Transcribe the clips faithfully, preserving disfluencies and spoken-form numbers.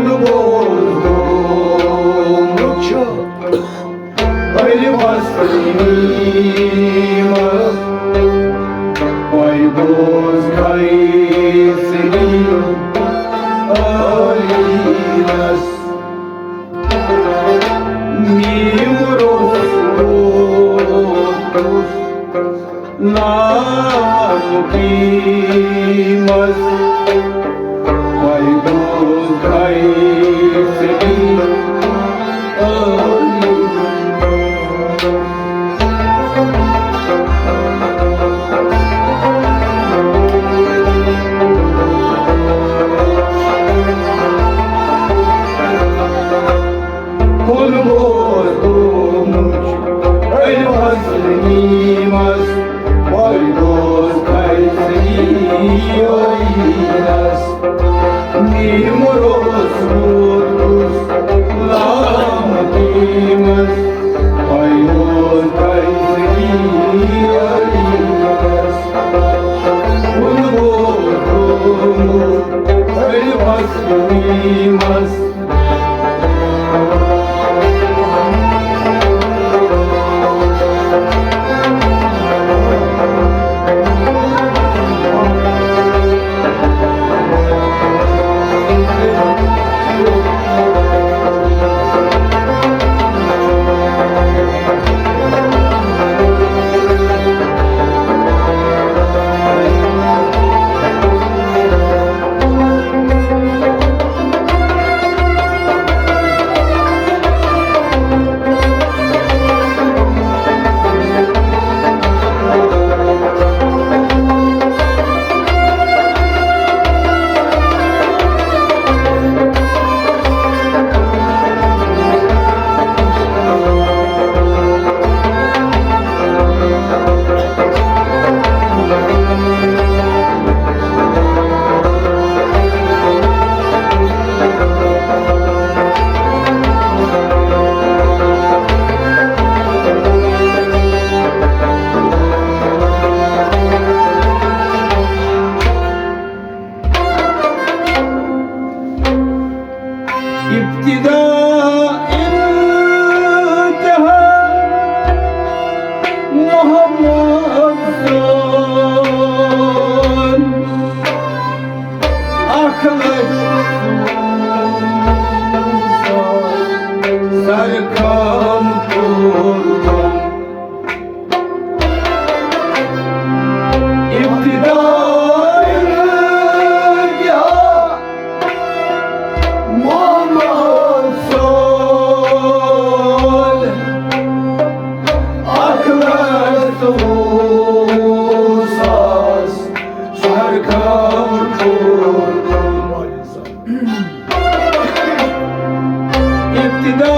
بوزمُت چھُ علمس نیٖمس، وۄنۍ بوز قیصری عٲلیٖنس۔ نیٖم روٚس ووتُس نام قیمس، وۄنۍ بوز قیصری عٲلیٖنس۔ کُن بوز گوٚمُت علمس نیٖمس، وۄنۍ بوز قیصری عٲلیٖنس۔ نیٖم روٚس ووتُس نام قیمس، وۄنۍ بوز قیصری عٲلیٖنس۔ کُن بوز گوٚمُت علمس نیٖمس۔ ابتدا انتہا محمد سُنٛد۔ اکھ لچھ سرکم کوٚر۔ ابتدا انتہا محمد سُنٛد۔ اکھ لچھ وُہ ساس سرکم کوٚر۔ ابتدا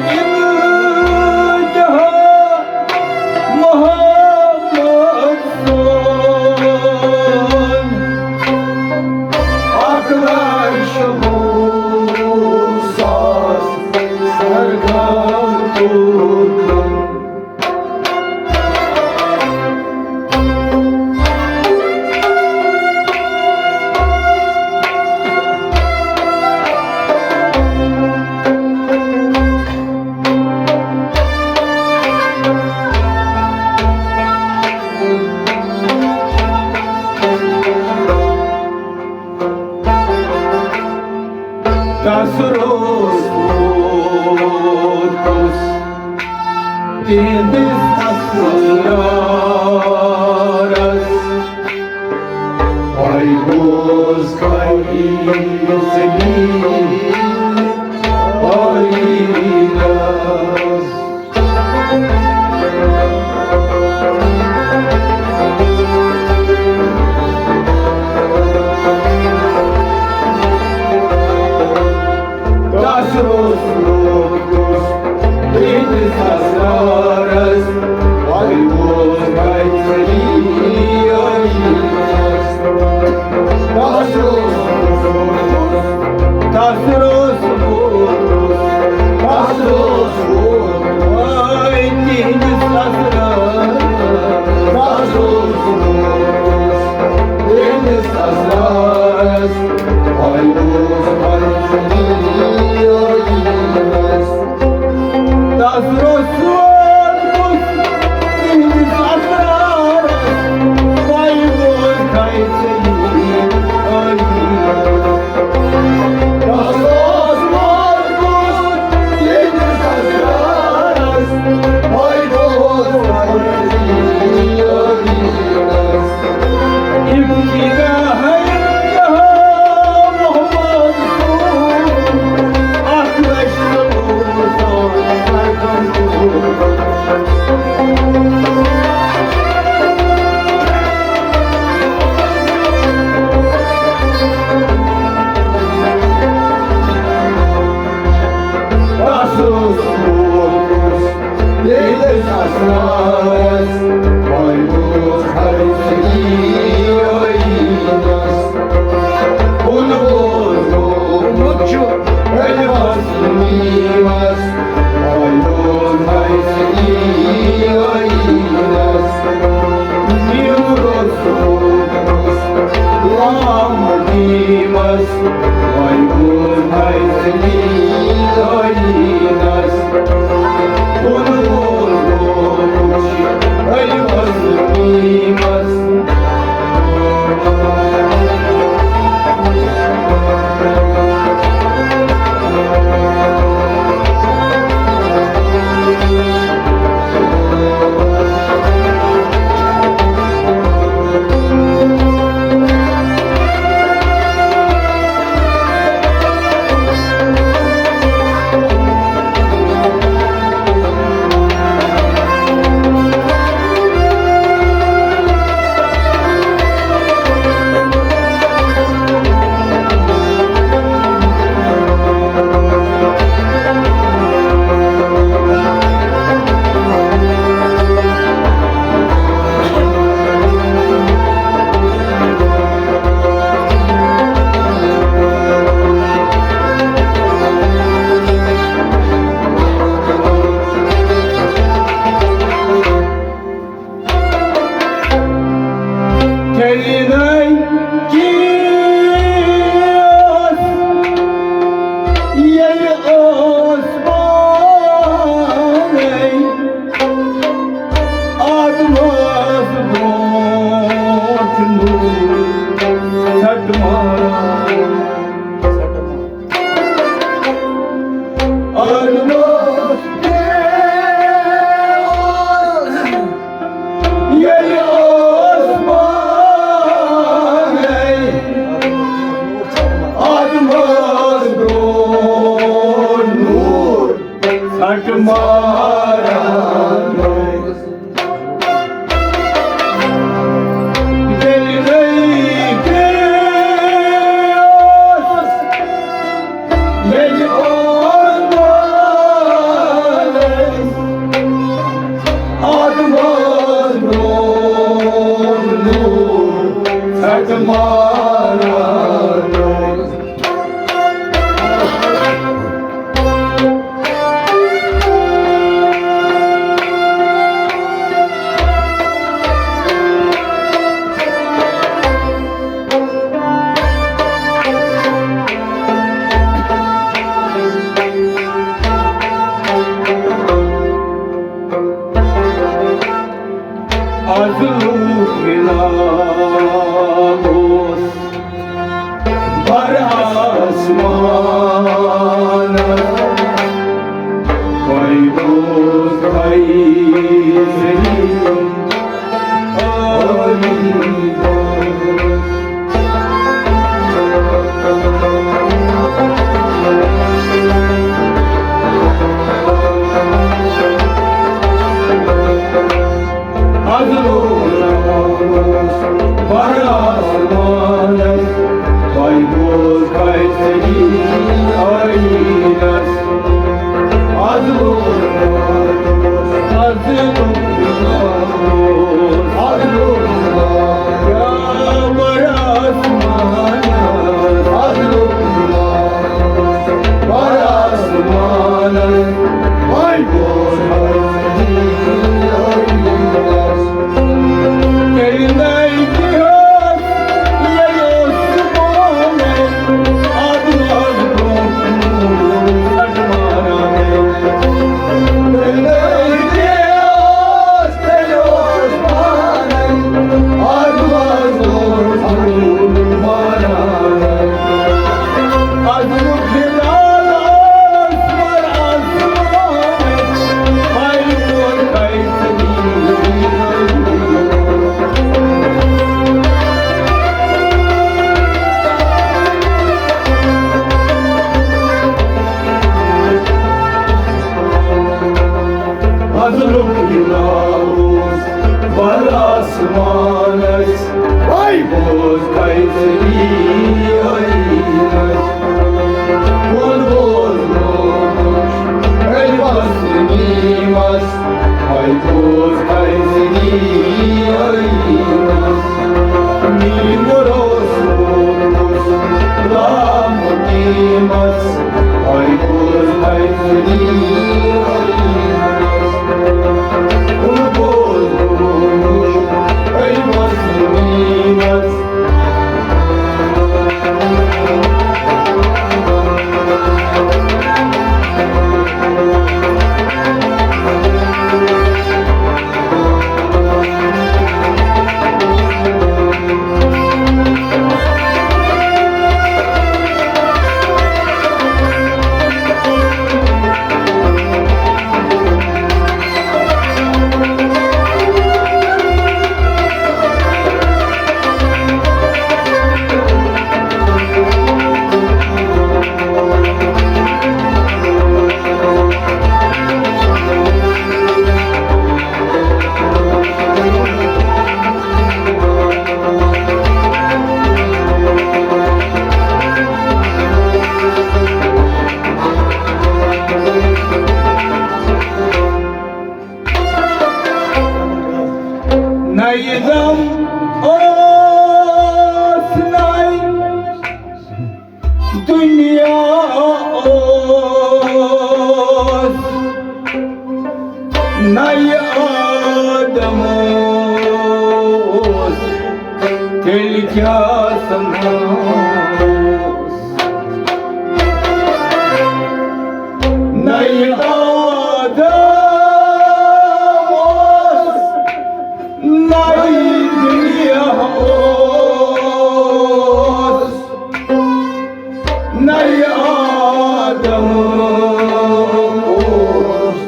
انتہا محمد سُنٛد۔ اکھ لچھ وُہ ساس سرکم کوٚر۔ قصر اوس ووتمُت تِہنٛدِس اسرارس۔ وۄنۍ بوز قیصری عٲلیٖنس۔ قصر اوس ووتمُت تِہنٛدِس اسرارس۔ وۄنۍ بوز قیصری عٲلیٖنس۔ قصر اوس ووتمُت، قصر اوس ووتمُت، قصر محمد نیٖمس، وۄنۍ بوز فیصلی عٲیٖنس۔ کُن بوز گوٚمُت چھُ علمس نیٖمس۔ تیٚلہِ نَے کِژھ ییٚلہِ ٲس پانَے آدمَس برونٛٹھ نوٗر ژھٹہٕ ماران۔ آدمَس ییٚلہِ اوس پانَے آدمَس برونٛٹھ نوٗر ژھٹہٕ ماران۔ ییٚلہِ نَے کِژھ ییٚلہِ اوس پانَے آدمَس برونٛٹھ نوٗر ژھٹہٕ ماران۔ از لوٚگ مےٚ ناو اوس بر آسمانس، تۄہہِ بوز فیصلی عٲلی۔ از لوٚگ ناو اوس بر آسمانس، تۄہہِ بوز فیصلی عٲیٖنس۔ از لوٚگ ناو اوس، از لوٚگ ناو اوس، از لوٚگ ناو اوس بر آسمانس، از لوٚگ ناو اوس بر آسمانس۔ وۄنۍ گوٚو تیٚلہِ نَے کیٛاہ اوس، ییٚلہِ اوس سُہ پانَے آدمَس برونٛٹھ ژھٹہٕ ماران۔ تیٚلہِ نَے کیٛاہ اوس، تیٚلہِ اوس پانَے آدمَس برونٛٹھ ژھٹہٕ ماران۔ از لوٚگ ہلال آسمان، آسمان، آیہِ اور فیصلی۔ از لوٚگ ہلال اوس بر آسمانس، وۄنۍ بوز فیصلی عٲیٖنس۔ کُن بوز نوٗر علمس نیٖمس، وۄنۍ بوز فیصلی عٲیٖنس۔ نیٖمُر اوس روٗدمُت لامُت نیٖمس، وۄنۍ بوز فیصلی عٲیٖنس۔ کُن بوز نوٗر علمس نیٖمس، کیٛاہ سمجھاوس؟ نَیہِ آدم اوس، نَیہِ دُنیا اوس، نَیہِ آدم اوس،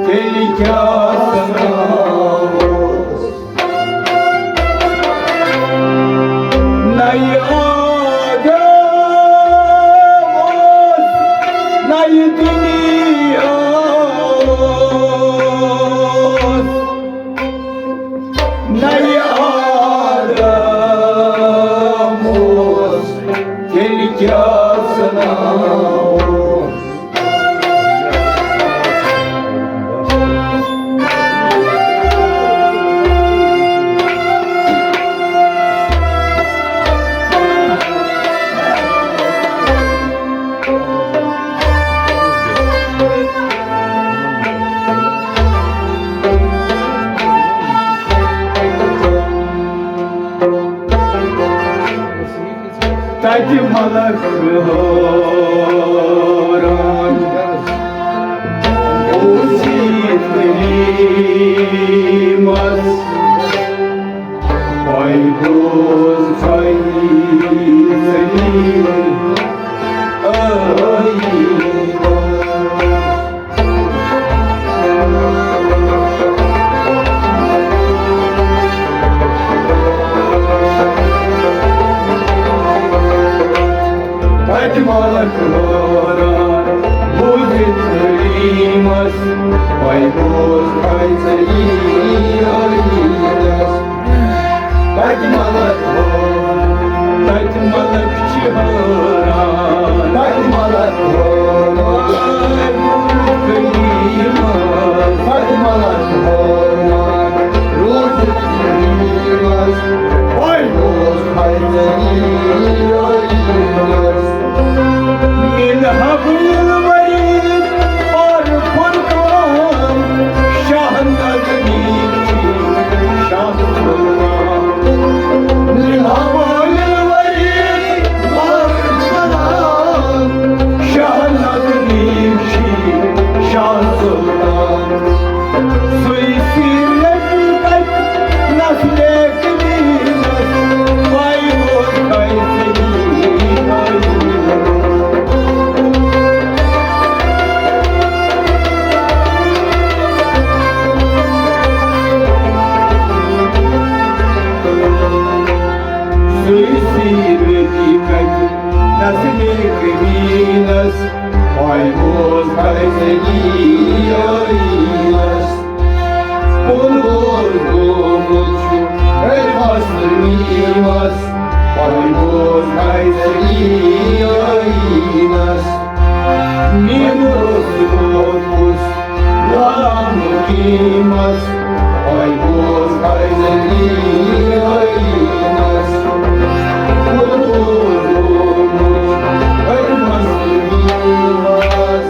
تیٚلہِ کیٛاہ سمجھاوس؟ نَیہِ آدم اوس، نَیہِ دُنیا اوس، نَیہِ آدم اوس، تیٚلہِ کیٛاہ سمجھاوس؟ تَتہِ ملک حٲران، اوس یہِ کلیمس، پاے بوز پاے سلیم۔ تَتہِ ملک حٲران، بوٗزِتھ کلیمس، پاے بوز پاے سلیم۔ تَتہِ ملک حٲران، تَتہِ ملک چھِ حٲران، تَتہِ ملک حٲران۔ تَتہِ ملک حٲران، روٗدُک نیٖرِتھ، وۄنۍ اوس حیدری یٲری۔ من حبل الورید اور فرقان، شاہ نزدیک شاہ سلطان۔ من حبل الورید اور فرقان، شاہ نزدیک شاہ سلطان۔ سُے سیٖرتھ کتہِ نسلے قدیمس، پاے اوس حیدری۔ سُے سیٖرتھ کتہِ نسلے قدیمس، پاے اوس حیدری۔ پُلوز گوٚمُت چھُ علمس میٖمس، پُلوز حیدری ٲیٖنس۔ میٖم اوس گوٚمُت غلام مُقیٖمس، پُلوز حیدری ٲیٖنس۔ پُلوز گوٚمُت علمس میٖمس۔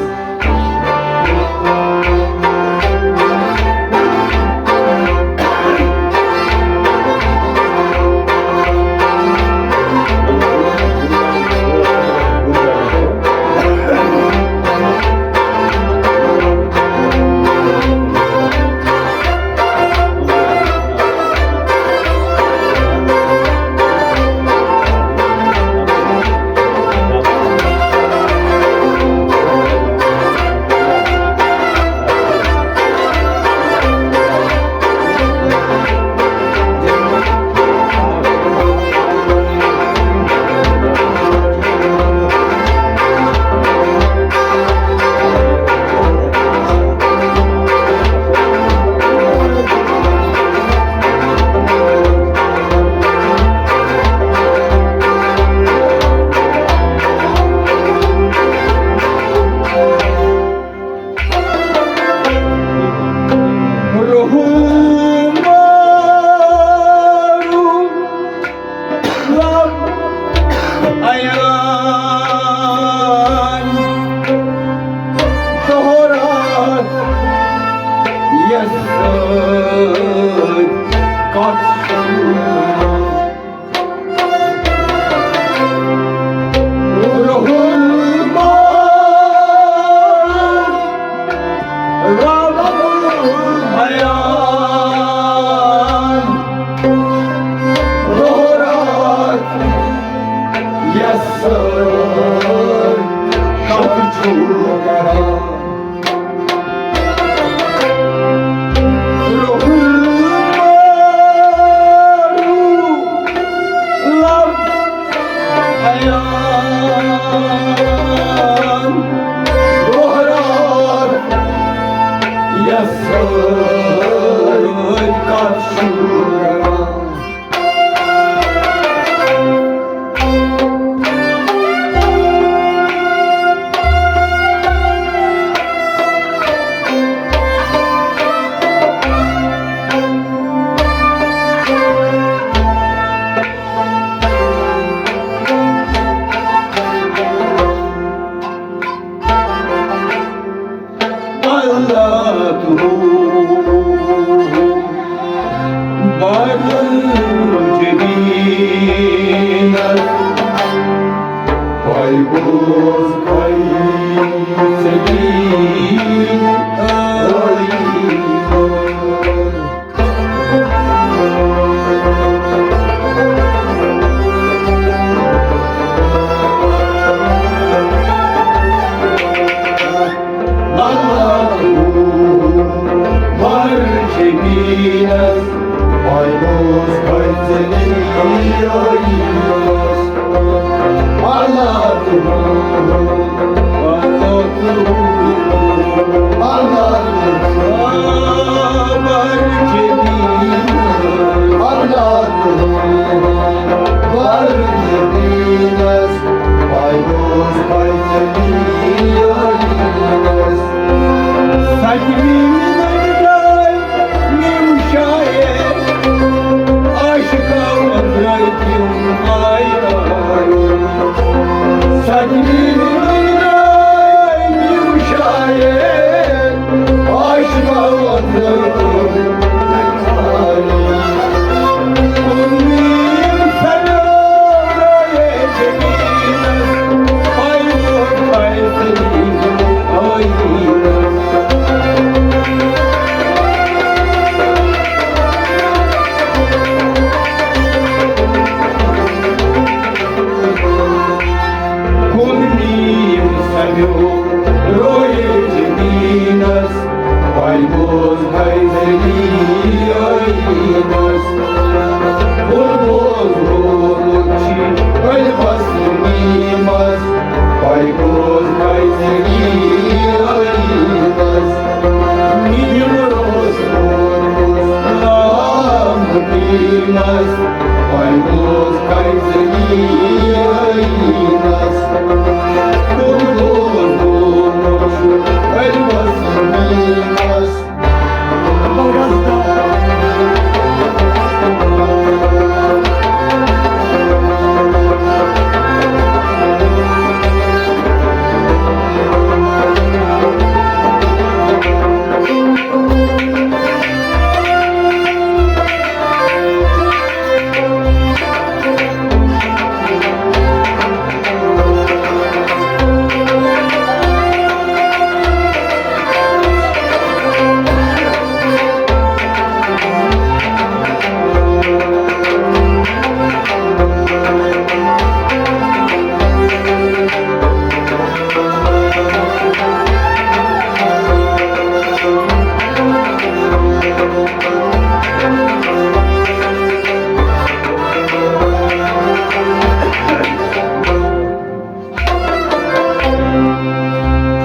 کتھ چھُ کران؟ روحُل لب عیان گوہرار، یس سۭتۍ کتھ چھُ کران؟ اللہ تو بارُن جبینس، پاے بوز کھائی سبیل۔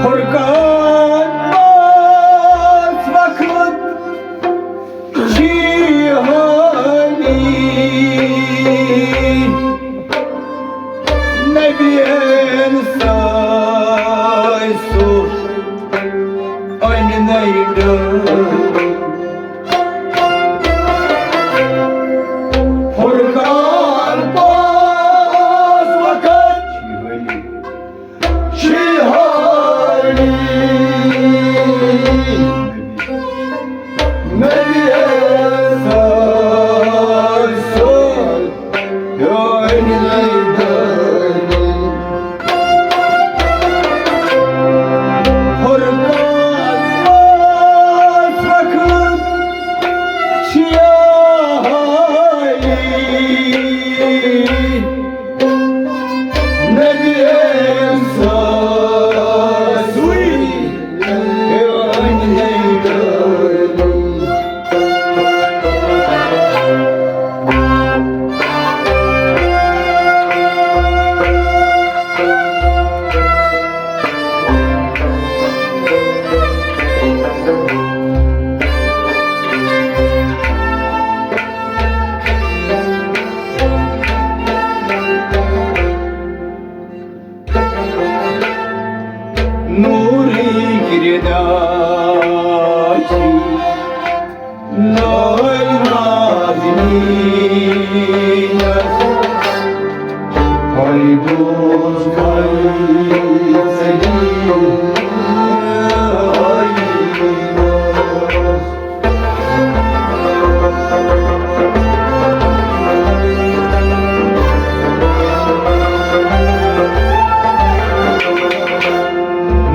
فرقان پانٛژھ وقت چھی حٲلی، نبیَن سایہِ سُہ أمۍ نَے ڈٲلۍ۔ فرقان پانٛژھ وقت چھی حٲلی، نبی سایہِ سُہ أمۍ نَے ڈٲلۍ۔ فرقان پانٛژھ وقت چھی حٲلی، نبی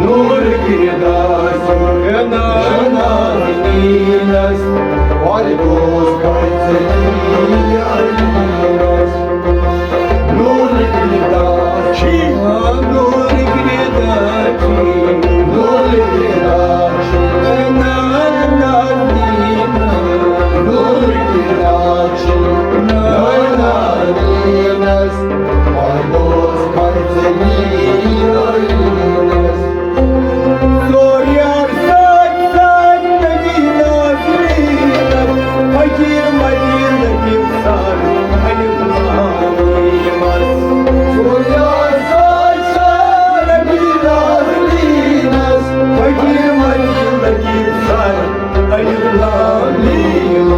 نور کرداس، ناز نیٖلس، وارِ دوس کھژ نی علیٖنس۔ نور کرداس، نور کرداس، نور کرداس، ناز نیٖلس، نور کرداس، ناز نیٖلس۔ الف لام میم۔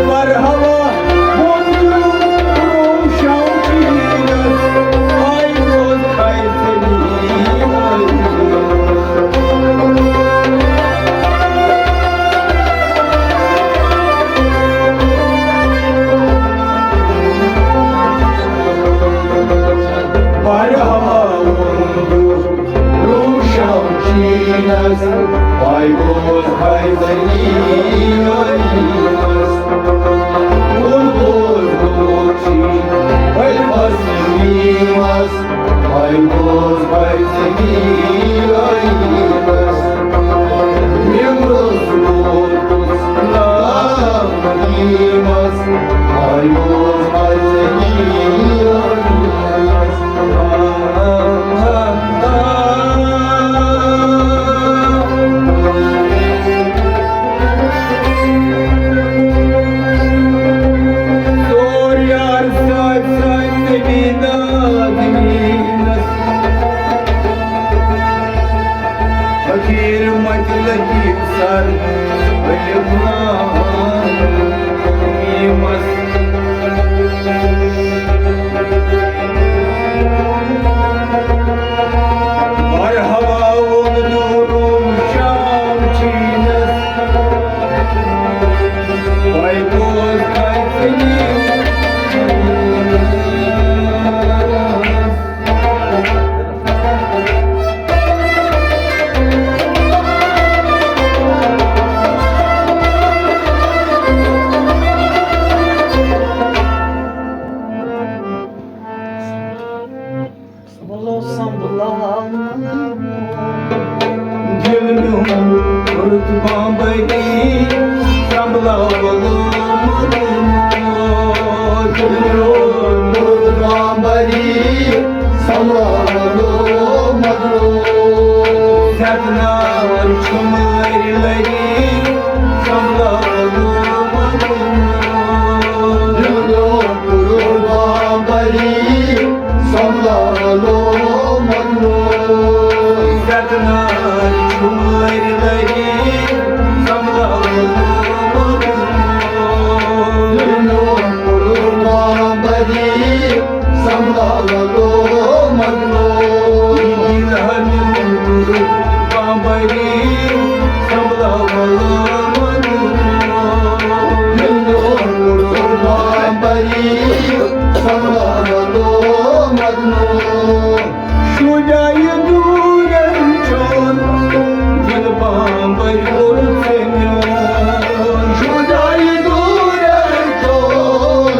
مرحبا، ووٚن دیُن روشن چیٖنَس، آے روز کھسنی۔ مرحبا، ووٚن دیُن روشن چیٖنَس، آے روز کھسنی۔ فقیر مت لطیف سر، الف لام میمس۔ مرحبا ووٚن دیُن روشن چیٖنَس، آے روز کھسنی۔ سنبھلو، سنبھلو۔ دل میون کوٚرُتھ بامبری، سنبھلو، ولو مدنو۔ دل میون کوٚرُتھ بامبری، سنبھلو، ولو مدنو۔ زیادٕ نار چھُ مٲرۍ لٔری، سنبھلو، ولو مدنو۔ دل میون کوٚرُتھ بامبری، سنبھلو مدنو۔ زیادٕ نار چھُ مٲرۍ لٔری، سنبھلو مدنو۔ دل میون کوٚرُتھ بامبری، سنبھلو مدنو۔ دل میون کوٚرُتھ بامبری، سنبھلو مدنو۔ دل میون کوٚرُتھ بامبری، سنبھلو مدنو۔ شُجاعِ دوٗرٮ۪ن چون دِل بامبر کوٚر ژےٚ میون۔ شُجاعِ دوٗرٮ۪ن چون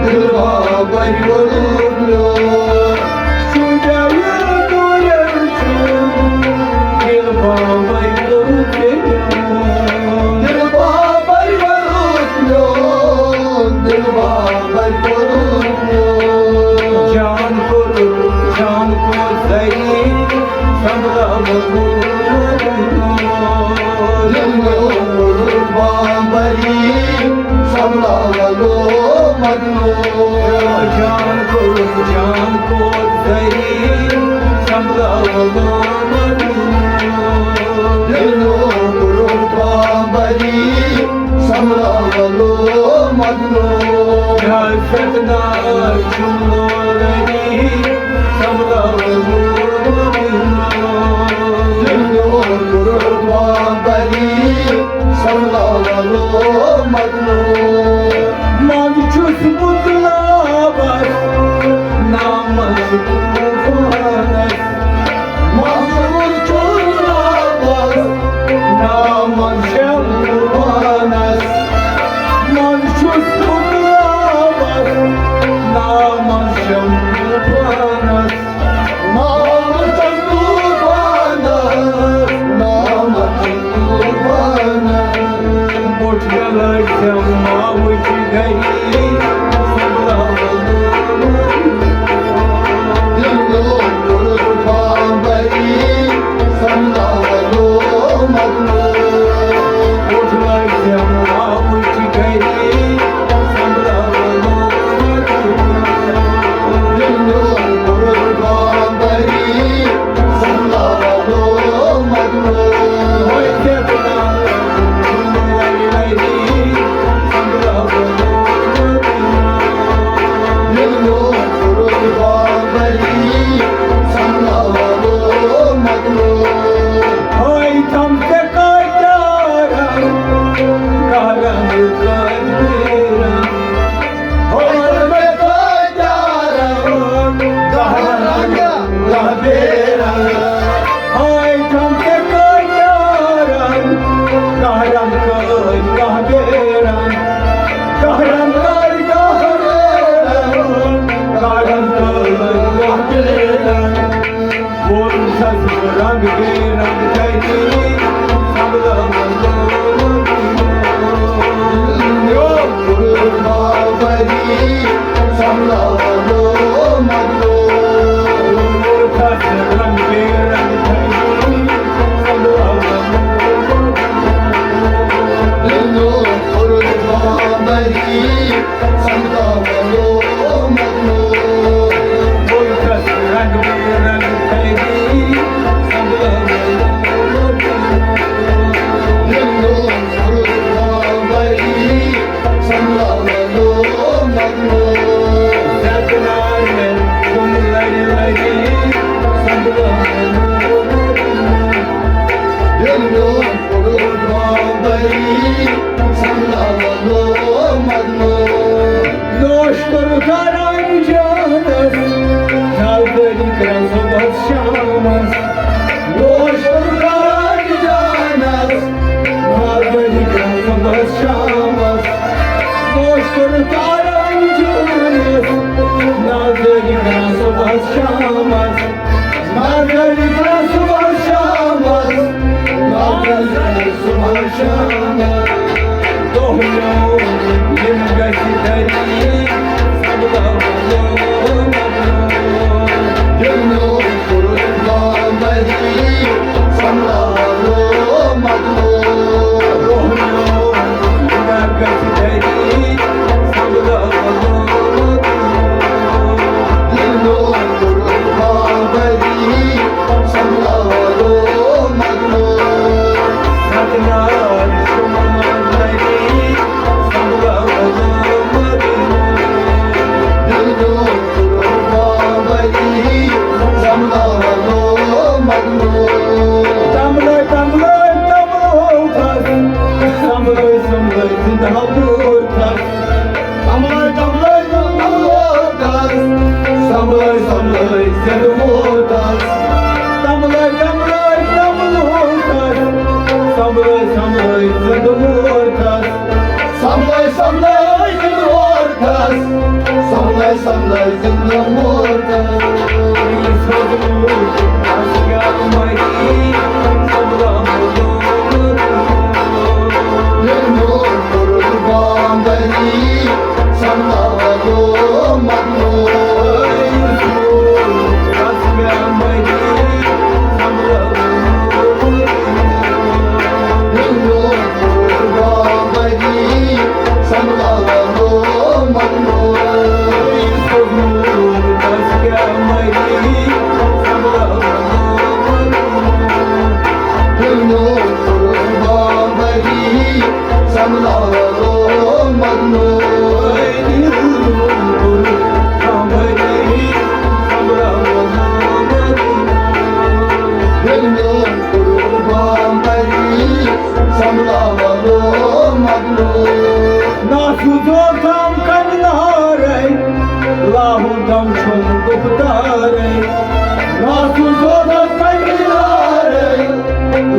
دِل بامبر کوٚر میون۔ شُجاعِ دوٗرٮ۪ن چون دِل بامبر کوٚر ژےٚ میون۔ دِل بامبر کوٚر میون، دِل بامبر کوٚر میون۔ جان کوٚر، جان کوٚر ذلیل، سنبھلو مدنو۔ دِل میون کوٚر بامبری، سنبھلو مدنو۔ جان کوٚر، جان کوٚر ذلیل، سنبھلو مدنو۔ منٛز چھُس بہٕ تلاوس نامس طوفانس، مغرور چھُس تلاوس نامس شمس طوفانس، منٛز چھُس بہٕ تلاوس نامس شمس طوفانس۔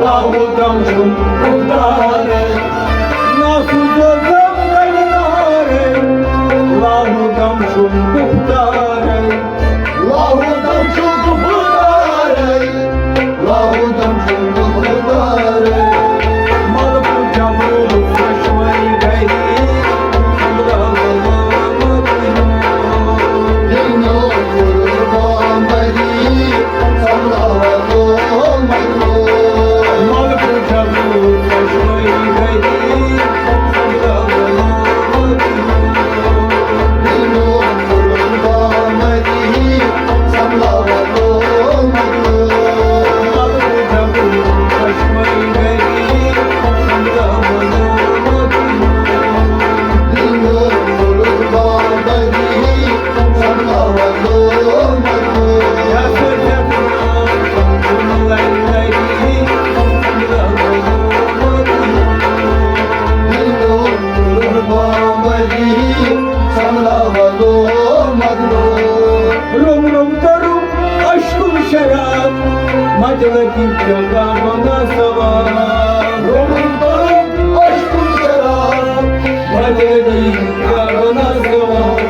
لاہو دم چھُم گُفتارے، ناسُن دوزخ کَرِ نارے۔ لاہو دم چھُم گُفتارے، لاہو دم چھُم گُفتارے، لاہو دم چھُم گُفتارے۔ ملکُ جبروت دۄشوے گری، سمبرالو مدینہ۔ ییٚلہِ نوٗر قربان بری، سمبرالو مدینہ۔ ملکُ جبروت دۄشوے گری، سمبرالو مدینہ۔ ییٚلہِ نوٗر قربان بری، سمبرالو مدینہ۔ ملکُ جبروت دۄشوے گری، سمبرالو مدینہ۔ ییٚلہِ نوٗر قربان بری، روم روم ترُم اشکُن شراب، مجلس جگہ بنا سوار۔ روم روم ترُم اشکُن شراب، مجلس جگہ بنا سوار۔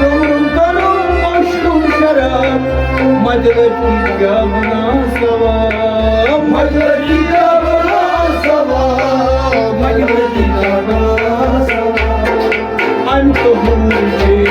روم روم ترُم اشکُن شراب، مجلس جگہ بنا سوار۔ مجلس جگہ بنا سوار۔ مجلس جگہ بنا سوار۔ امہِ تہٕ ہوٗر چھِ